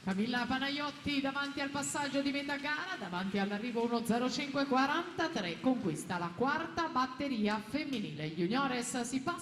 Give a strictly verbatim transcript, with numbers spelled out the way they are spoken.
Camilla Panaiotti davanti al passaggio di metà gara, davanti all'arrivo uno zero cinque quarantatré, conquista la quarta batteria femminile juniores. Si passa